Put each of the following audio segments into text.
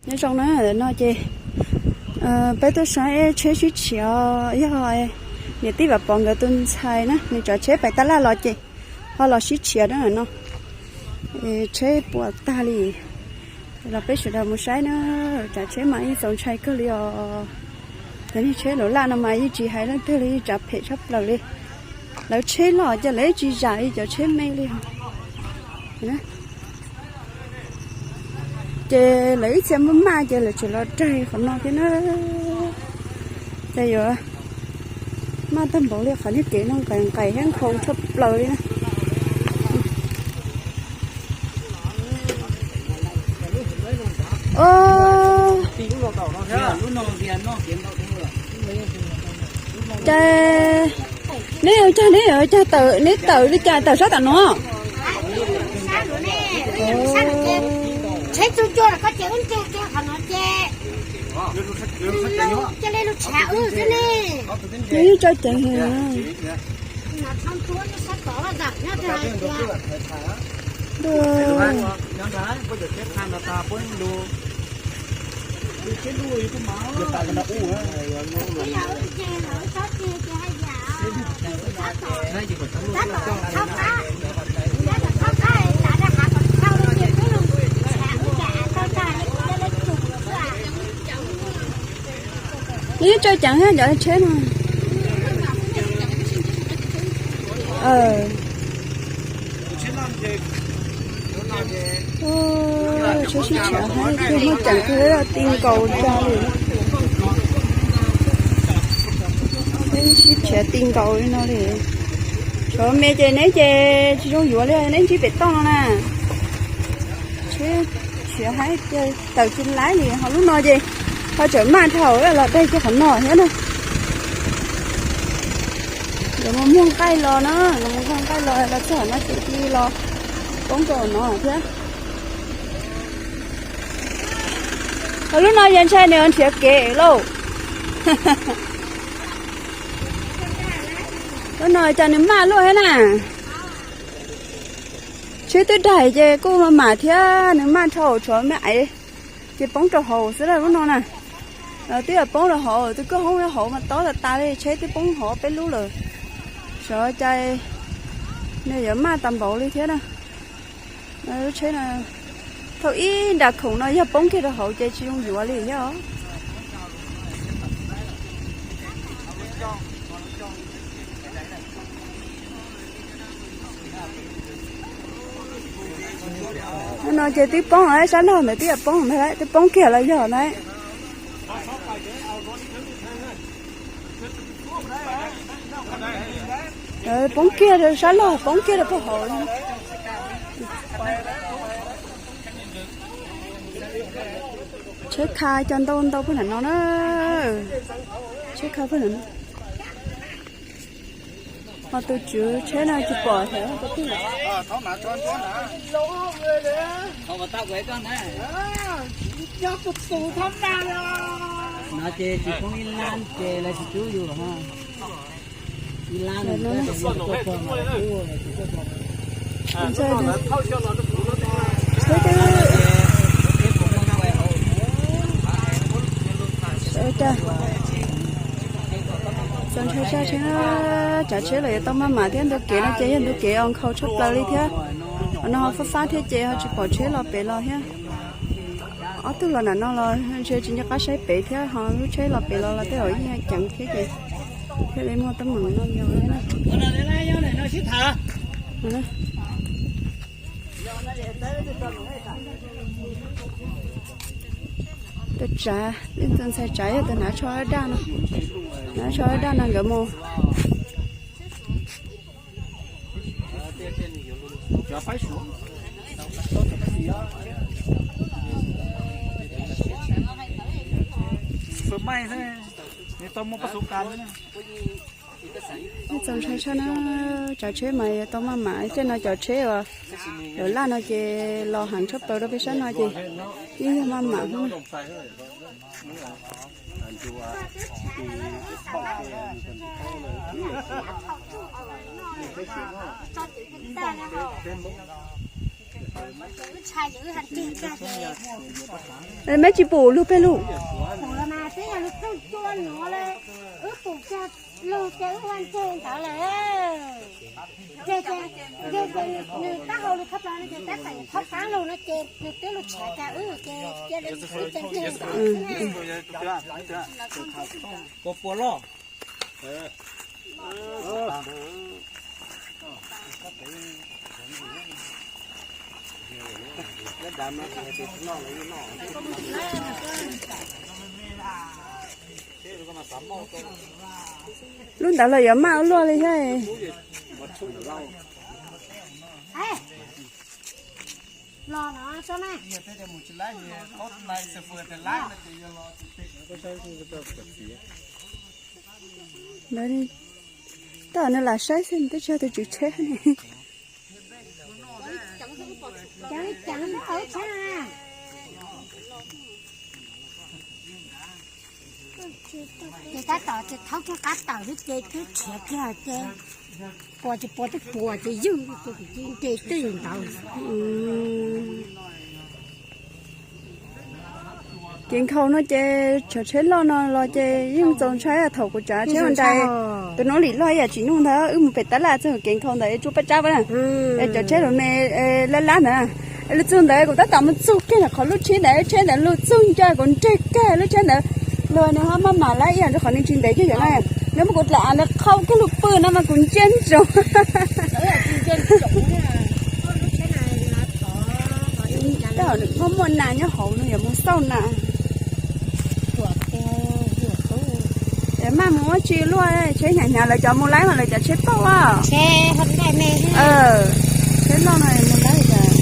Nyob zoo na, no ces peb tuaj saib tsheb sib tshiav, yog niam tij Vam Pov nkawd tus ntxhais na, nws tsav tsheb pais tab laj los ces ho los sib tshiav na no. Tsheb puas tag li, los peb sawv daws mus saib na, tsav tsheb mas yeej txaus ntshai kawg li os. Cov niag tsheb laus laj no mas yeej tsis hais leej twg li, yeej tsav phem tshaj plaws li. Lawv tsheb loj ces lawv tsis zam li cov tsheb me li os. Ces lawv ib txhia maj maj ces lawv tseem los raug qhov no thiab na. Ces yuav maj tag npaum li, qhov niag kev no nqaim nqaim thiab nkhaus tshaj plaws li na. Cas neb yuav cag, neb yuav cag tawm, neb tawm li cas tawm sab tom no? Tsheb tsuj cuag los koj ces wb nce kiag qhov no ces cia li lub tshav wb xwb ne. Nws yeej tso ceev heev. Nws yeej tso ceev thiab cov tsheb no. Tsheb sib tshiav hab, muaj ceem kawg, ti nkaus li cas li. Tsheb sib tshiav ti nkaus li no li. Tshuav me ces neb ces tsis zoo yuav li, neb ntsib pem toj no na. Tsheb tshiav hab, tawm tsis laib li, ho lub no ces ho tseem maj dhau los daig kiag qhov no thiab na. Yuav mus muag nqaij los na, yuav mus muag nqaij los, los txog no ces cia li los poob rau no thiab. Ho lub no yog ntshai nws nrhiav kev lauj. Lub no cas nws maj luaj thiab na. Tsheb twb daig ces kuj maj mam thiab, nws maj dhau, tshuav me aiv ces poob rau hauv xwb lawm lub no na. Twb yog poob rau hauv, tus kwj hoob hauv mas tob tas tas li, tsheb twb poob hauv peb lub lawm. Xyov cas nws yuav maj tas npaum li thiab na. Lub tsheb no, thaum ib nra khoom no yog poob kiag rau hauv ces tsis zoo yuav li thiab os. No ces twb poob, sab log ntawd twb poob ntag, twb poob kiag los yog ntag. Poob kiag rau sab log, poob kiag rau puag hauv. Tsheb kha cov ntau ntau puag nram no na. Tsheb kha puag nram no. Ho tus tswv tsheb no tsis pom thiab. No ces tsis poob ib lab ces lawv tsis cub yus. Ib lab no. Txaus ntshai tshaj tsheb, tsav tsheb los yuav tau maj mam thiab, ntu kev no ces yog ntu kev uas nkhaus tshaj plaws li thiab. Qhov no ho fab fab thiab ces ho tsis pom tsheb los pem los thiab. Ob tug los nram no los ntshe tsis nco qab saib pem thiab, ho lub tsheb los pem los los tej zaum yeej ceev thiab ces thiaj li muaj teeb meem no yog na. Tus tsav, tus ntxhais tsav yog tus hnav tsho daj no, hnav tsho daj no nkawd mus. Txaus ntshai tshaj na, tsav tsheb mas yuav tau maj mam, tej no cov tsheb uas lawv laj no ces los heev tshaj plaws rau peb sab no ces yeej yog maj mam xwb na. Meb tsis pum lug peg lug. Pum los mas twb yog lug pheej cua nuav le, wb pum cog lug ces wb ua ntseg ntawd lawm. Ces, ces, ces, ces nws tab hau lug thoob plaws no ces tab tom thoob qaab lug no ces nws twb lug tshav kag wb ces cia wb ces ntseg ntawd xwb na. Lub ntawd los yuav maj ua luaj li thiab. Ntawd, tab tom nws lam saib xwb, twb tsis yog tus tswv tsheb ne. Ces tab tom ces thaub kiag qab tawm xwb ces twb rhiav kiag ces puas tsis puas twb puas ces ywj ces nres twj ntawd. Kev nkhaus no ces cov tsheb loj no los ces yeej txaus ntshai thaum kuv tsav tsheb ua nrais. Tus noob lim loj ib yam tsis nuj ntag, wb mus pem tab laj txog kev nkhaus ntawd tsuab paj tsab pab na. Cov tsheb lus me lab lab ntawd, lug txug ntawd kuv tab tom mus txug kiag ntawm qhov lub tsheb ntawd, tsheb ntawd lug txug nco kuv nres kiag lub tsheb ntawd. Lug nws ho maj mam lab ib yam rau qhov nws tsis ntev kiag yom na. Nws muab kuv dlaim av ntawd qhau kiag lub pw no mas kuv ntsia ntsoov. Muaj muaj nas nyob hauv no yuav mus xauj nas. Maj mus ua tsi luaj, tsheb hnyav hnyav lawv cov mus laib mas lawv cov tsheb pauj. Tsheb loj no mus laib cas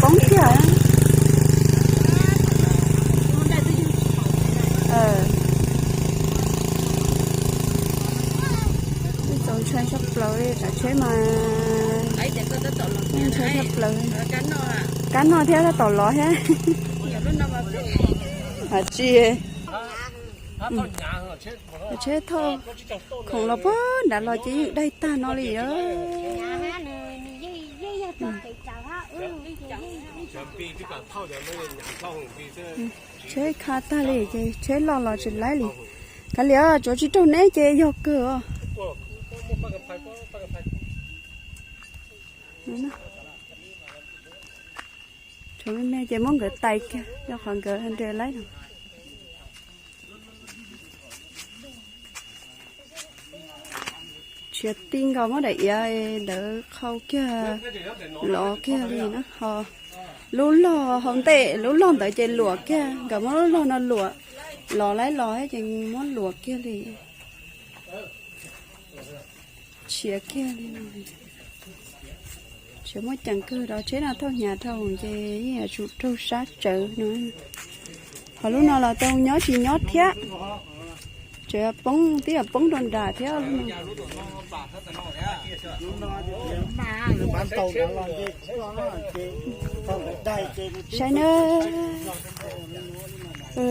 poob kiag. Txaus ntshai tshaj plaws li, cov tsheb mas ntshai tshaj plaws. Kab noj thiab tab tom lov thiab. Tsis, tsheb thauj khoom los puag nrad los ces yeej daig tag no li os. Tsheb kha tag li ces tsheb loj los tsis laib li. Kav liam, tsuav tsis raug neb ces yog kawg os. Tshuav me me ces muab nkawd tais kiag rau qhov nkawd nres laib no. Tshiav ti nkaus muab daim iav ntawd qhau kiag, lov kiag li na ho. Lub log hauv ntej, lub log ntawd ces luam kiag, nkawd muab lub log no luam, lov laib los ces muab luam kiag li. Tshiav kiag li no. Tshiav muaj ceem kawg, cov tsheb no thauj hnyav dhau ces yeej yuav tsum raug sab tsawv no. Ho lub no los tau nyob tsis nyob thiab. Tseem poob, twb yuav poob rau nram thiab. Saib na,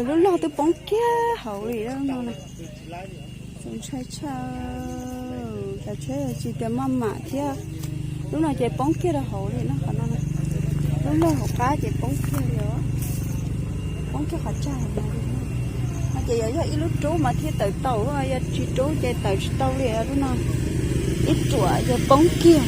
lub log twb poob kiag hauv li no. Txaus ntshai tshaj, cov tsheb tsis tias maj mam thiab. Lub no ces poob kiag rau hauv li no, qhov no, lub log hauv qab ces poob kiag li os. Poob kiag qhov tsag no. No ces yog, yog ib lub rub mas thiaj tawm tau, yog tsis rub ces tawm tsis tau li lub no. Ib ruam ces poob kiag.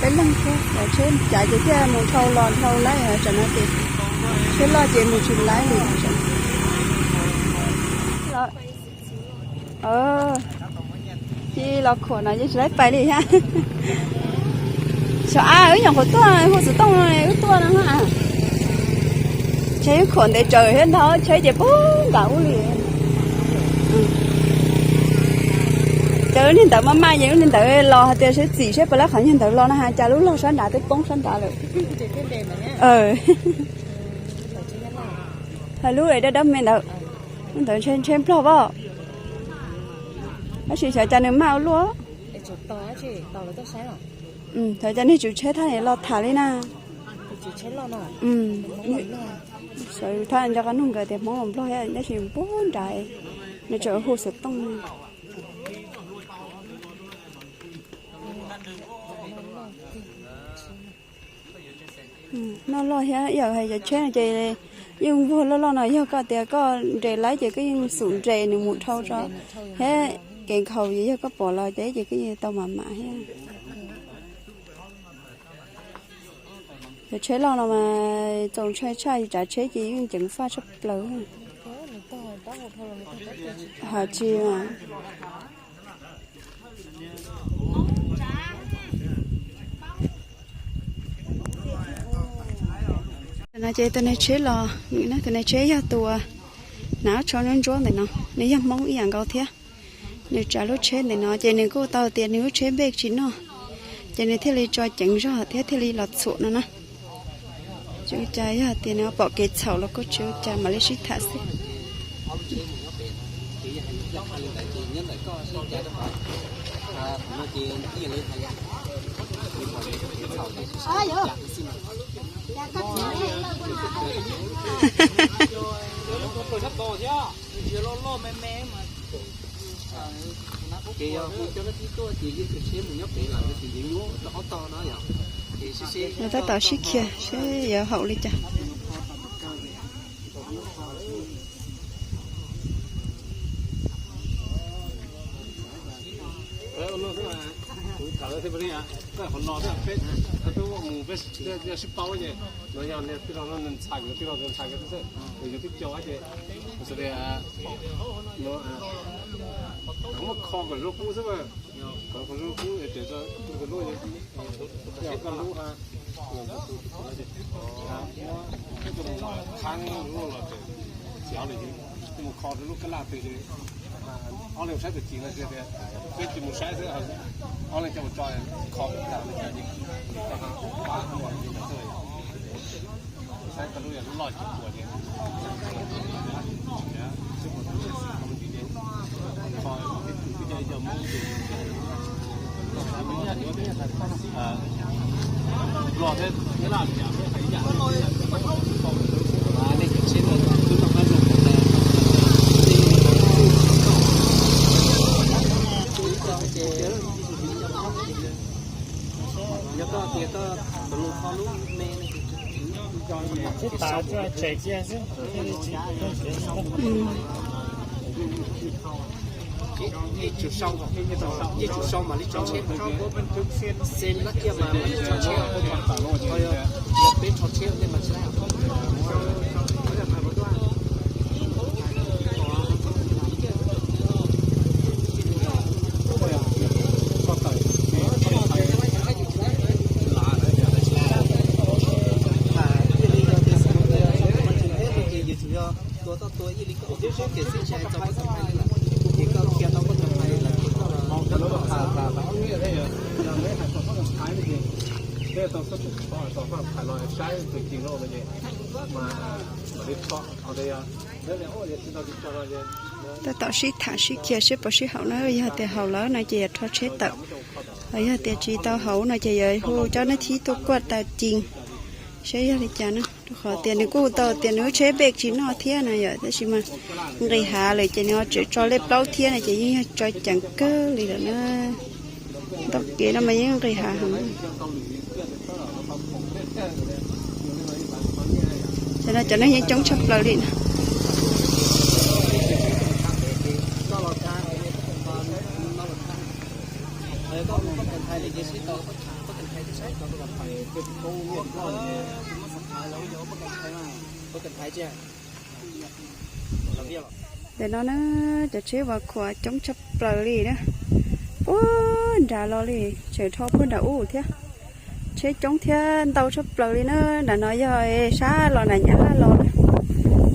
Peb leeg thiab, tsheb cav ces thiaj mus dhau los dhau lawm, tsam no ces tsheb loj ces mus tsis laib li. Cia los khuam no yeej tsis laib pais li thiab. Xyov a, wb nyuam qhuav tuaj hu xov tooj wb tuaj no. Tsheb khuam ntev tsawv thiab ntag, tsheb ces poob nram ub li. Ces lub niag ntawd maj maj ces lub niag ntawd los hais tias seb txim seb puas laib qhov niag ntawd los no, cas lub log sab nrad twb poob sab nrad lawm. Hais lub dawb dawb me ntawd, lub ntawd ntshe nplog pab. Tab sis xyov cas nws maj ua luaj. Xyov cas niag tswv tsheb thaj los tham li na. Xyov thaj nco qab nug nkawd tias Hmoob los nplog thiab, tab sis puag nrad nws tseem hu xov tooj. Noj loj thiab, yog hais cov tsheb no ces yeej vuag loj loj no, yog koj tias koj nres laib ces koj yeej xum nres nws mus dhau tso thiab. Kev nkhaus ces yog koj pom los ces koj yeej tau mam mam thiab. Cov tsheb loj no mas txaus ntshai tshaj, tsav tsheb ces yeej ceev faj tshaj plaws. Hais tsis mas no ces tus niag tsheb los, tus niag tsheb yog tus uas hnav tsho ntsuab ntsuab ntawm no, nws yog Hmoob ib yam nkaus thiab. Nws tsav lub tsheb ntawm no ces nws kuj tau tias nws lub tsheb npej tsis noj, ces nws thiaj li tso ceev zog thiab thiaj li los txhuam no na. Tsis ua cas, yog tias nws pom kev txhaum los kuj tsis ua cas, mam li sib tham xwb. Ces yog hu cov no tib tuaj ces yeej tus tsheb mus nyob pem lawm no ces yeej nyuaj rau ob tog no yom. Ces sib sib Nws tab tom sib khiav seb yuav haum li cas. Kuv tham thiab, qhov no thiab peb twb mus peb sib paub ces no yog niag tij laug no ntxhais, tij laug ntxhais xwb, yog twb co ces muab kho kom zoo kub xwb, kom zoo kub ces tus lub, koj lub ha, tus mus khab lub los ces txiav li, mus kho tus lub kab laj twg ces ob leeg saib tus ci no tias peb tsis mus saib xwb, ob leeg coj mus tso kho tas li cas ces saib koj lub loj ces puas ces kho ib tug twb coj ib co Hmoob ces los thiab, nej cov tsheb no twb noj qab noj Yeej tsum sau, yeej tsum sau mam li tso tsheb, xem lab kiag mas mam li tso tsheb, yog peb tso tsheb nej mas tsis tau. Tua toj tua ib li koj ua tub sab kiag xwb, tsis hais txog pab tam hais li lawm, ces koj khiav tau pab tam hais lawm ces koj los. Tab tom sib tham sib khiav seb puas sib haum na, yog tias haum lawm no ces yuav rho tsheb tawm, ho yog tias tsis tau haum no ces yuav hu cov nab thib tuaj kuaj taws ci seb yog li cas na. Rau qhov tias nws kuj tau tias nws lub tsheb npej tsis noj thiab no yom, tab sis mas nqis hav lawm ces nws ho tseem tso lej plaub thiab no ces yeej yog tso ceev kawg li lawm na. Ntau kev no mas yeej nqis hav heev. Tam no cov neeg yeej coob tshaj plaws li na. Tam no na, cov tsheb vas khuam coob tshaj plaws li na. Puag nrad los li, tseem rho puag nram ub thiab. Tsheb coob thiab ntau tshaj plaws li na. Nram no yog sab los nram Nyab Laj los na.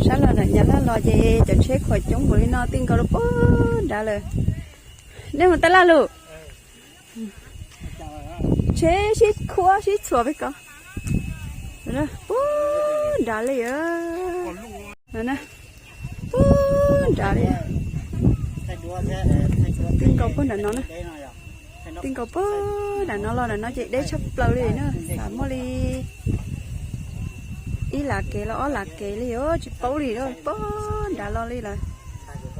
Sab los nram Nyab Laj los ces cov tsheb khuam coob npaum li no, tij nkaus rau puag nrad lawm. Nej mus taj laj lawm. Tsheb sib khuab sib txhuam peb ko. Puag nrad li. Puag nrad li. Tij nkaus puag nram no na. Tij nkaus puag nram no los nram no ces deb tshaj plaws li na, xav muaj li ib lam kev los ob lam kev li os, tsis paub li, puag nrad los li lawm.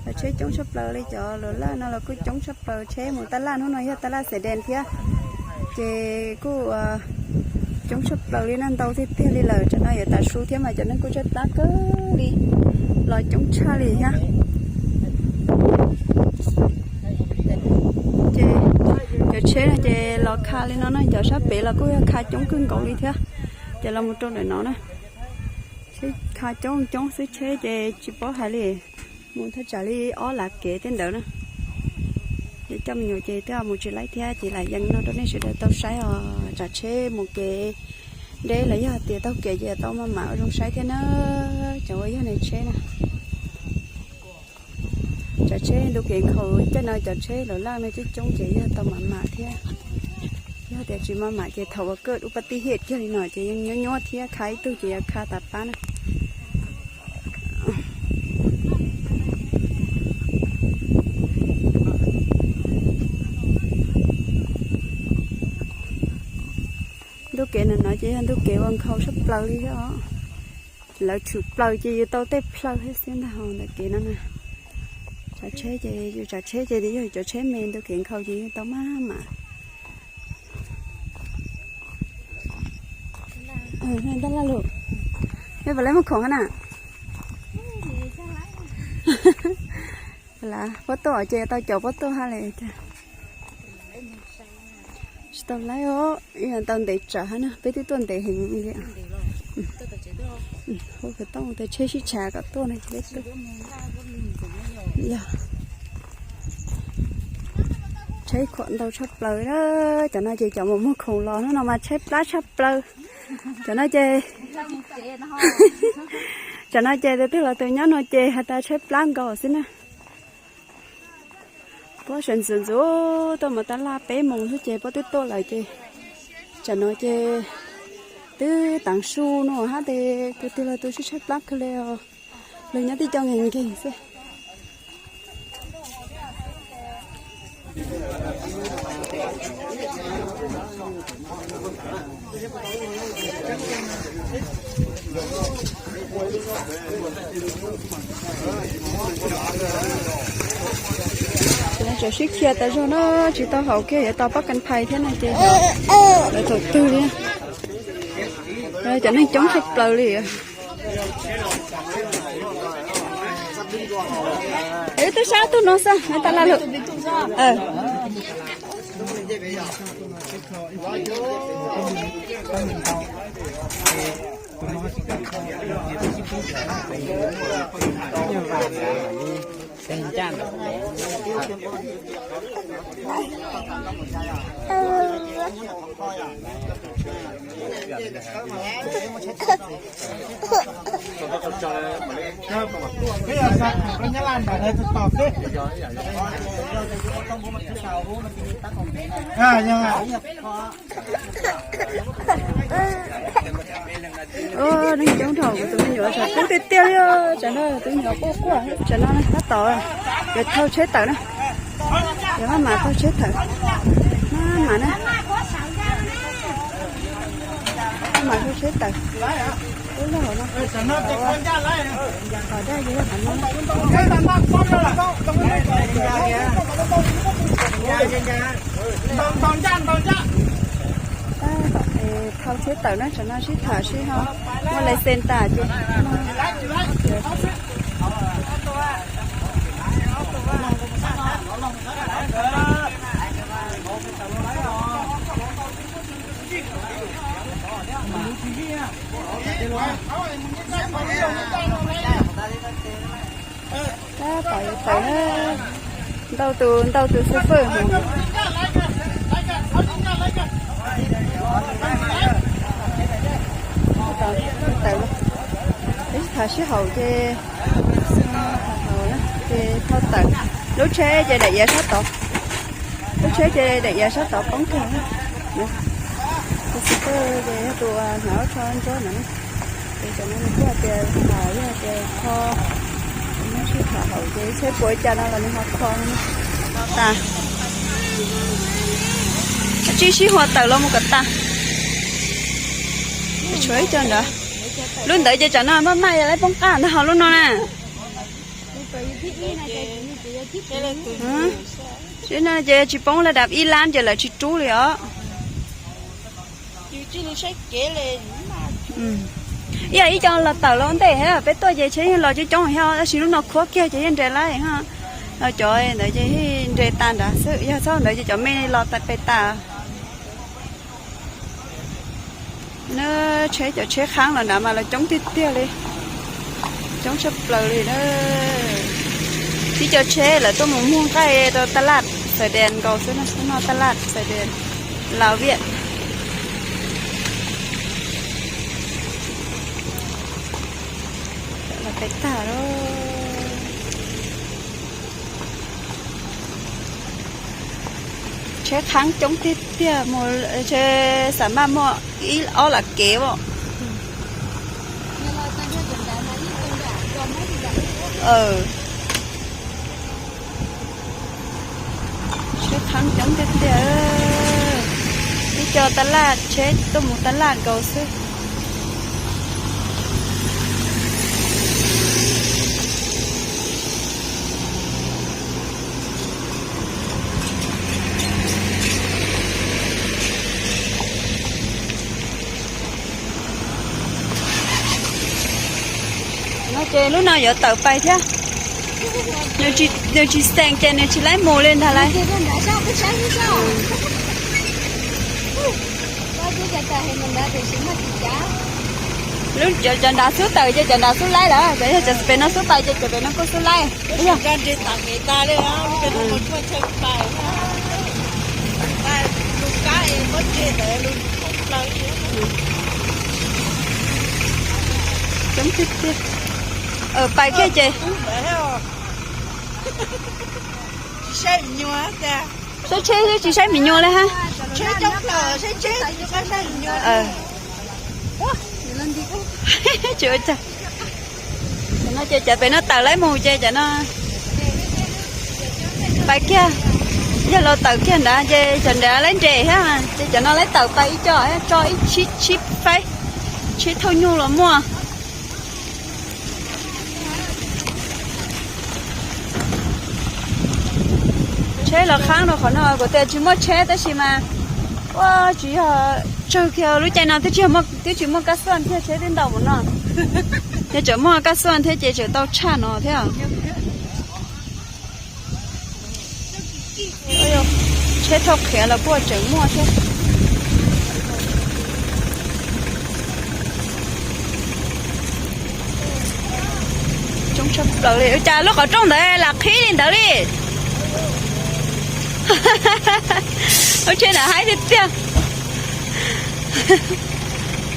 Lawv tsheb coob tshaj plaws li, cov luas laj no los kuj coob tshaj plaws, tsheb mus taj laj hnub no yog taj laj xe den thiab. Ces kuj coob tshaj plaws li na, ntau tiag tiag li lawm. Tsam no yuav tav su thiab mas cov neeg kuj tshaib plab kawg li, los coob tshaj li thiab. Ces cov tsheb no ces los kha li no na, cov sab pem los kuj yog kha coob kawg nkaus li thiab. Ces los mus rau ntawm no na, tsheb kha coob coob xwb, tsheb ces tsis paub hais li, mus thaj tsam li ob lav kev tej ntawd na. Ces coj me nyuam ces twb mus tsis laib thiab ces lam yees no rau nej sawv daws tau saib os. Tsav tsheb mus kev deb los yog tias taug kev ces tau maj mam ua zoo saib thiab na, cov uas yog neeg tsheb na. Tsav tsheb ntu kev nkhaus caij no cov tsheb laus laj no coob coob ces yog tau maj mam thiab. Yog tias tsis maj mam ces thaum uas kaj ub pab tij hiam kiag li no ces yeej nyuaj nyuaj thiab, kha ib tug ces yuav kha tas pab na. Ntu kev no ces yog ntu kev uas nkhaus tshaj plaws li thiab os. Lawv tshwm plaws ces yus tau tej plhaw thiab xwb ntag hauv ntawm kev no na. Tsav tsheb ces yus tsav tsheb ces yog cov tsheb me, ntu kev nkhaus ces yus tau maj mam. Tab laj lus, yog puas laib muag khoom hab na? Puab tuaj ces tau caum puab tuaj hab li. Tsis tau laib os, tau ntev tsawv hab na, peb twb tuaj ntev heev li. Hu khawv tooj ua tsheb sib tshav kom tuaj na. Yog tsheb khuam ntau tshaj plaws na. Cov no ces cov mus muag khoom los hnub no mas tshaib plab tshaj plaws. Cov no ces, cov no ces tus twg los tus nyob no ces has tas tshaib plab nkaus xwb na. Puab sawv ntxuv ntxuv tuaj mus tab laj peb moos xwb ces puab twb tuaj lawm ces, tsam no ces twb taav su no hab tes tus twg los tus sib tshaib plab kawg li os. Luag nyob tib co nkeeg nkeeg xwb. Tseem sib khiav tas zog na, tsis tau haum kiag yuav tau pab kas phais thiab no ces lawv thaum twg li. Cov neeg coob tshaj plaws li. Wb twb sab tug no xwb, tas laj lug. Neeg coob dhau, kuv tus me nyuam tshav kub tiag tiag li, tsam no tus me nyuam quaj quaj, tsam no tab tom yuav thauj tsheb tawm na, yuav maj mam thauj tsheb tawm, maj mam na, maj mam thauj tsheb tawm. Ub, lub hauv no, hauv daj yog hauv no. Tab tom thauj tsheb tawm na, tsam no sib tham sib ho muaj license tas ces. Tab tom yuav tawm na, ntau tus ntau tus xib fwb. Tawm, peb tham sib haum ces, ces thauj tawm. Lub tsheb ces daim iav sab tod, lub tsheb ces daim iav sab tod poob kag. Tus xib fwb ces yog tus hnav lub tsho ntsuab ntawd. Ces cov no nws kuj hais tias tham, yog tias kho, nws sib tham haum ces tsheb puas cas no los nws ho kho tas. Tsij sib hua tawm los mus kom tas. Tshuav ib co ntawd. Lub ntawd ces tsam no maj maj yog lawv poob qab ntag, ho lub no na. Lub no ces tsis poob, lawv dav ib lab ces lawv tsis rub li os. Ib yam ib co los tawm los ntej thiab, peb tuaj ces tsheb yeej los coob coob thiab, tab sis lub no khuab kiag ces yeej nres lawm. Cov ntawd ces nres tas nrad xwb, yog txhob ntawd ces cov me los pes tas. Na, tsheb, cov tsheb qhaab los nrad mas los coob tiag tiag li, coob tshaj plaws li na. Tib co tsheb lawv tuaj mus muag nqaij rau taj laj Xais Dees nkaus xwb no, xwb no taj laj Xais Dees, Lav Viaj. Los pes tag lawm. Tsheb qhaab coob tiag tiag, tsheb xam maj muaj ib ob lam kev as. Tsheb qhaab coob tiag tiag, ib co taj laj, tsheb tuaj mus taj laj nkaus xwb. No ces lub no yuav tawm pais thiab. Nws tsis xeem ces nws tsis laib mus li ntag lauj. Lub cov nrad xub tawm ces cov nrad xub laib lawm, cov yog cov pem no xub pais ces cov pem no kuj xub laib. Coob tiag tiag. Pais kiag ces saib tsheb xwb tsis saib me nyuam li hab. Tsis ua cas. No ces cov pem no tawm laib mus ces cov no pais kiag. Yog los tawm kiag nrad ces cov nrad laib nres thiab, ces cov no laib tawm pais ib co, tso ib tsheb, tsheb faib, tsheb thauj nyuj los muaj. Tsheb los qhaab rau qhov no, kuv tias tsis muaj tsheb tab sis mas ua tsis yog tsawg kiag lub caij no twb tsis muaj kab xuaj thiab, tsheb twb ntau mus no. Yog tseem muaj kab xuaj thiab ces tseem tau tshaj no thiab. Tsheb thauj qhiav los kuj tseem muaj thiab. Coob tshaj plaws li, ua cas lub qhov rooj ntawd lam qhib li ntawd li. Lub tsheb ntawd haib tiag tiag.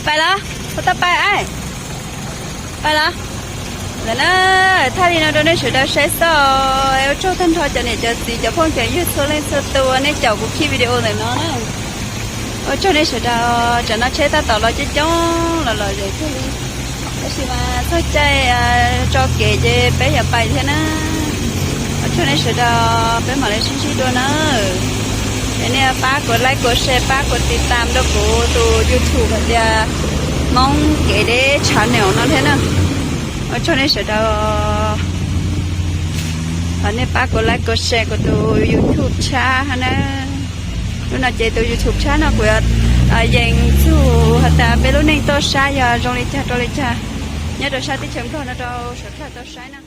Pais los, ua tau pais. Pais los. Lawm na, thaij li no rau nej sawv daws saib xwb. Ua tsaug tag nrho cov niam cov txiv cov phooj cov ywg txhua leej txhua tus nej caum kuv khij video ntawm no na. Ua tsaug nej sawv daws, tsam no tsheb tab tom los coob coob los los zem kawg li. Tab sis mas txog caij tso kev ces peb yuav pais thiab na. Ua tsaug nej sawv daws, peb mam li sib ntsib dua na. Es nej pab kuv like, kuv share, pab kuv tiv tam rau kuv tus YouTube hais tias Hmoob Kev Deb Channel no thiab na. Ua tsaug nej sawv daws. Thov nej pab kuv like, kuv share kuv tus YouTube tshab hab na. Hnub no ces tus YouTube tshab no kuv yuav yees txug has tas peb lub neej toj sab yog zoo li cas rau li cas nyob rau sab teb chaws Nplog no rau sawv daws tau saib na.